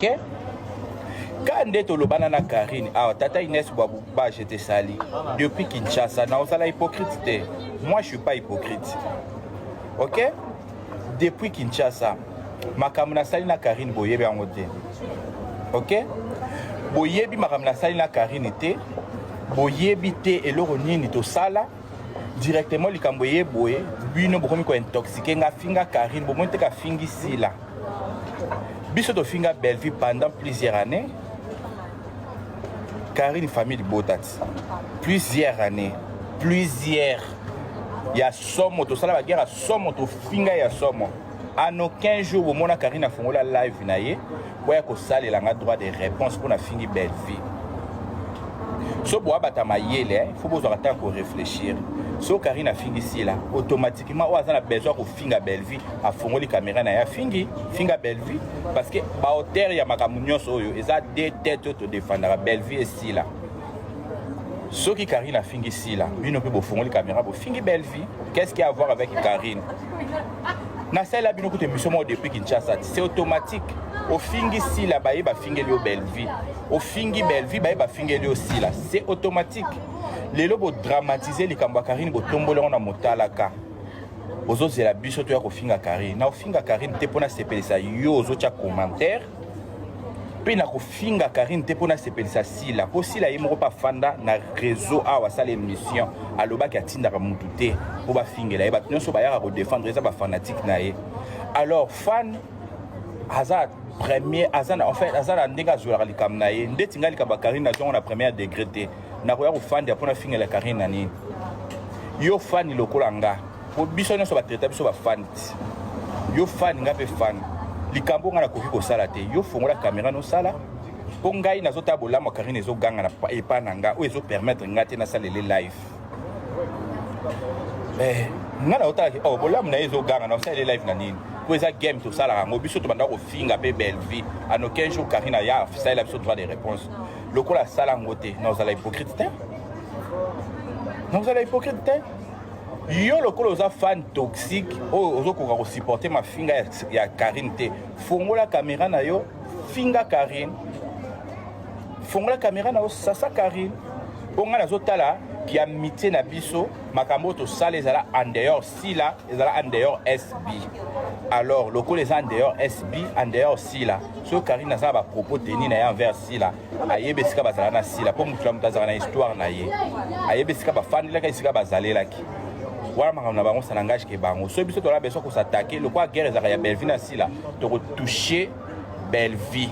Ok? Ka nde tolobana na Karine awa, tata Inès Bwabuba, je te sali depuis Kinshasa. Na ozala hypocrite te. Moi je suis pas hypocrite. Ok? Depuis Kinshasa, makambo nasali na Karine boyebi yango te. Ok? Boyebi makambo nasali na Karine te. Boyebi te eloko nini tosala. Directement likambo eye boye, bino bokomi ko intoxiquer nga finga Karine, bomoni te ka fingi Sila. Biso tofinga Bellevue pendant plusieurs années. Karine famille libota ti plusieurs années, plusieurs ya somo, tosala baguerre ya somo, tofinga ya somo. En aucun jour bomona Karine afongola live na ye po ya kosalela nga droit de réponse mpo na fingi Bellevue. So boabata mayele, faut bozwaka ntango koréfléchir. So Karine afingi Sila, automatiquement oyo aza na besoin kofinga Bellevue afongoli caméra na ye, afingi, finga Bellevue, parce que baauteur ya makambo nyonso oyo eza de tête oyo todefendaka, Bellevue esila. Soki Karine afingi Sila, bino mpe bofongoli caméra, bofingi Bellevue. Qu'est-ce qu'il y a à voir avec Karine? Nasalela bino kuta émission moko depuis Kinshasa. C'est automatique, ofingi Sila, baye bafingeli yo Bellevue, ofingi Bellevue, baye bafingeli yo Sila, c'est automatique. Lelo bodramatize likambo ya Karine, botomboli yango na motalaka, ozozela biso toya kofinga Karine. Na ofinga Karine te mpo nasepelisa yo ozotya commentaire, mpe na kofinga Karine te mpo nasepelisa Sila, mpo Sila ye moko mpe afanda na réseau awa, asala émission, alobaki atindaka mutu te mpo bafingela ye. Bato nyonso bayaka kodefendre eza bafanatique na ye. Alors fan aza premier, aza na, en fait, aza na ndenge azwelaka likambo na ye. Ndeti ngai, likambo ya Karine nazwango na première degré te. Nakoya kofandela mpo nafingela Karine na nini? Yo fan lokola nga, po biso nyonso batraita biso bafani ti yo fan, nga mpe fan. Likambo nga nakoki kosala te, yo fongola caméra nosala, mpo ngai nazotala bolamu ya Karine ezoganga na epa na nga oyo ezopermettre nga te nasalele live. Nga naotalaki, oh, bolamu na ye ezoganga, naosalele live na nini? Mpo eza game tosalaka yango. Biso tobanda kofinga mpe Bellevue, en aucun jour Karine aya asalela biso droit de réponse. Lokola asala yango te, naozala hypocrite te, naozala hypocrite te. Yo lokola oza fan toxique oyo ozokoka kosupporter mafinga ya Karine te, fongola caméra na yo, finga Karine. Fongola caméra na yo, sasa Karine. Mpo ngai nazotala ya amitié na biso, makambo oyo tosala ezala en dehors Sila, ezala en dehors SB. Alors lokola eza en dehors SB, en dehors Sila, soki Karine aza na bapropos teni na ye envers Sila, ayebi esika bazala na Sila, mpo motu na moto azalaka na histoire na ye, ayebi esika bafandelaki, esika bazalelaki wana, makambo na bango, ça n'engage que bango. Soki biso tola besoin kos'attaquer, lokola guerre ezalaka ya Bellevue na Sila, tokotouche Bellevue.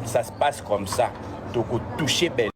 Ça se passe comme ça, tokotouche Bellevue.